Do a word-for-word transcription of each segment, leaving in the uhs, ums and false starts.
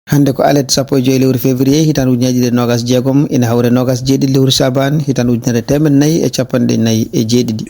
Hannde ko alet sappo e joy lewru février, hitaande ujunere ɗiɗi e noogas jeegom, ina hawre noogas jeeɗiɗi lewru Saabaan, hitaande ujunere teemedde nayi e capanɗe nayi e jeeɗiɗi.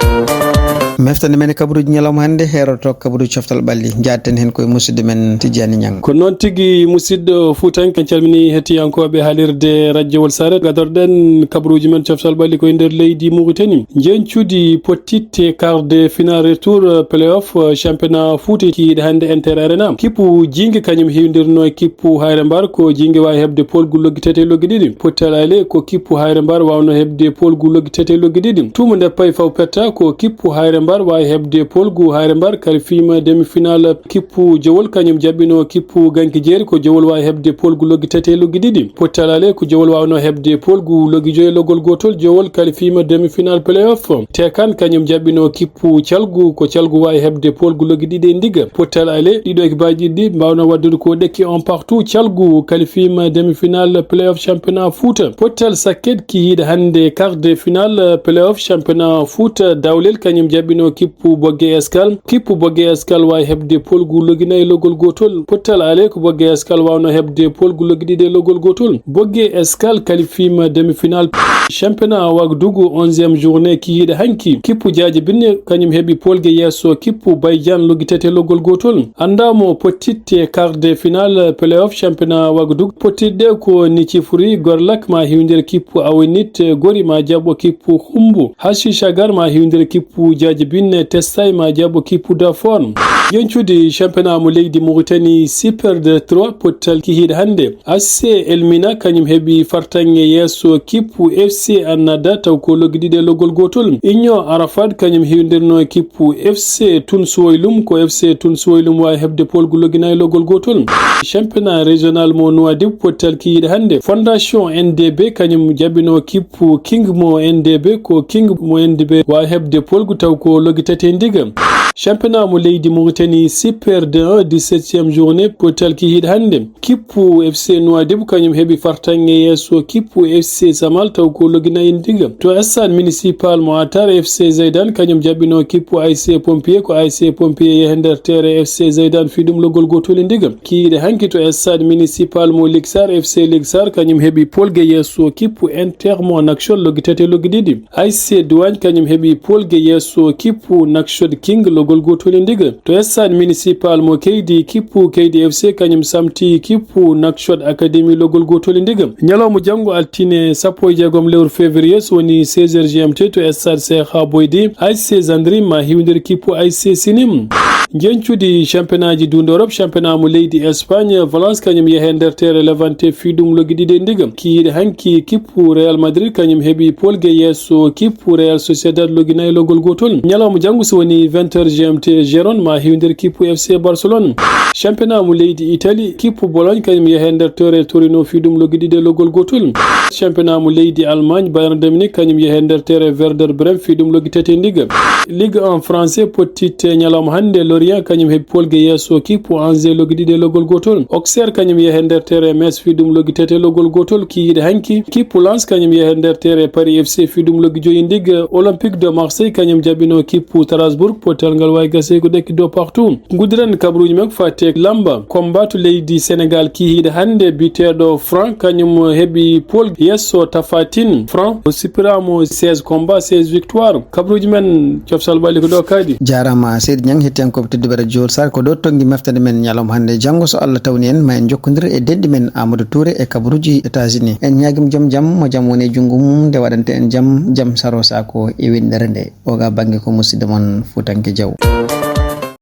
Meftande men e kabaruuji ñalawma hannde, heeroto kabaruuji coftal ɓalli. Njaatten heen koye musidɗo men Tijjaani Ñaŋ. Ko noon tigi, musidɗo Fuutanke, en calminii hettiyankooɓe haalirde Rajowol Saare. Gadorɗen kabaruuji men coftal ɓalli koye nder leydi Muritani. Njeñcudi pottitte quart de finale retour, euh, playoff, euh, championnat Fuuta kikiiɗe hannde Inter Arena. Kippu Jiinge kañum heewindirno e kippu Hayre Mbar, ko Jiinge waawi heɓde poolgu loggi tati e loggi ɗiɗi. Pottal ale ko kippu Hayre Mbar waawno heɓde poolgu loggi tati e loggi ɗiɗi. Tuumu nde payi faw petta ko kippu Hayre Mbar waawi heɓde poolgu Hayre Mbar kalifiima demi-finale. Kippu Jowol kañum jaɓɓino kippu Ganki Jeeri, ko Jowol waawi heɓde poolgu loggi tati e loggi ɗiɗi. Pottal ale ko Jowol waawno heɓde poolgu loggi joyi e loggol gootol. Jowol kalifiima demi-finale playoff. Tekan kañum jaɓɓino kippu Calgu, ko Calgu waawi heɓde poolgu loggi ɗiɗi e ndiga. Pottal ale ɗiɗo ekibaaji ɗiɗi mbaawno waɗdude ko ɗekki un partout. Calgu kalifiima demi-finale playoff championnat Fuuta. Pottal sakket kikiiɗe hannde quart de finale playoff championnat Fuuta. Dawlel kañum jaɓɓino kippu Bogge Eskal. Kippu Bogge Eskal waawi heɓde poolgu loggi nayi e loggol gootol. Pottal ale ko Bogge Eskal waawno heɓde poolgu loggi ɗiɗi e loggol gootol. Bogge Eskal kalifiima demi-finale championnat Wagdugu, onzième journée kikiiɗe hanki. Kippu Jaaje Binne kañum heɓi poolge yeeso kippu Bayjan loggi tati e loggol gootol. Anndaa mo pottitte quart de finale playoff championnat Wagdugu. Pottiɗe ko ni cifori: Gorlak ma hiwdir kippu Awenit, Gori ma jaɓɓo kippu Xumbu, Hashi Shagar ma hiwdir kippu Jaaje Binne, Testay ma jaɓɓo kippu Dafor. Njeñcudi championnat mo leydi Mauritanie Super deux trois, pottal kikiiɗe hannde. A S C El Mina kañum heɓi fartaŋŋe yeeso kippu F C Annada, taw ko loggi ɗiɗi e loggol gootol. Union Arafat kañum heewdirno e kippu F C Tun Suwoylum, ko F C Tun Suwoylum waawi heɓde poolgu loggi nayi e loggol gootol. Championnat régional mo Nouadhibou, pottal kikiiɗe hannde. Fondation N D B kañum jaɓɓino kippu King mo N D B, ko King mo N D B waawi heɓde poolgu, taw ko loggi tati e ndiga. Championnat mo leydi Mauritanie Super deux un, dix-septième journée, pottal kikiiɗe hannde. Kippu F C Nouadhibou kañum heɓi fartaŋŋe yeeso kippu F C Samal, taw ko loggi nayi e ndiga. To stade municipal mo Atar, F C Zaydan kañum jaɓɓino kippu A S C Pompier, ko A S C Pompier yehi nder terrain F C Zaydan fii ɗum loggol gootol e ndiga. Kikiiɗe hanki to stade municipal mo Liksar, F C Liksar kañum heɓi poolge yeeso kippu Inter mo Nouakchott loggi tati e loggi ɗiɗi. A S C Duwaañ kañum heɓi poolge yeeso kippu Nouakchott King loggol gootol e ndiga. To stade municipal mo Keydi, kippu Keydi F C kañum samti kippu Nouakchott Academy loggol gootol e ndiga. Ñalawma janngo altine sappo e jeegom lewru février, so woni seize heures G M T, to stade Cheikh Boydi, A S C Zandrim ma hiwdir kippu A S C Sinim. Njeñcudi championnat ji duunde Europe, championnat mo leydi Espagne, Valence kañum yehi nder terrain Levante fii ɗum loggi ɗiɗi e ndiga. Kikiiɗe hanki kippu Real Madrid kañum heɓi poolge yeeso kippu Real Sociedad loggi nayi e loggol gootol. Ñalawma janngo so woni vingt heures G M T, Gérone ma hiwdir kippu F C Barcelone. Championnat mo leydi Italie, kippu Bologne kañum yehi nder terrain Torino fii ɗum loggi ɗiɗi e loggol gootol. Championnat mo leydi Allemagne, Bayern de Munich kañum yehi nder terrain Werder Bremen fii ɗum loggi tati e ndiga. Ligue un français, pottitte ñalawma hannde, Lorient kañum heɓi poolge yeeso kippu Angers loggi ɗiɗi e loggol gootol. Auxerre kañum yehi nder terrain Metz fii ɗum loggi tati e loggol gootol. Kikiiɗe hanki, kippu Lens kañum yehi nder terrain Paris F C fii ɗum loggi joyi e ndiga. Olympique de Marseille kañum jaɓɓino kippu Strasbourg, pottal ngal waawi gasde ko ɗekki deux partout. Nguddiren kabaruuji men ko faati e lamba. Combat to leydi Sénégal kikiiɗe hannde, biyeteeɗo Franc kañum heɓi poolge yeeso Tafatine. Franc o sippiraama seize combat, seize victoire. Kabaruuji men coftal ɓalli ko ɗo kadi. Jaaraama seydi Ñaŋ, hettiyankooɓe tedduɓe Radio Saare, ko ɗo tonngi meftande men ñalawma hannde. Janngo so Allah tawni en, ma en njokkondir e denɗi men Amadou Touré e kabaruuji États-Unis. En ñaagima joom jam, mo jam woni e junngo mum, nde waɗante en jam, jam saro sako e winndere nde. Oga bannge ko musidɗo mon Fuutanke Jaw.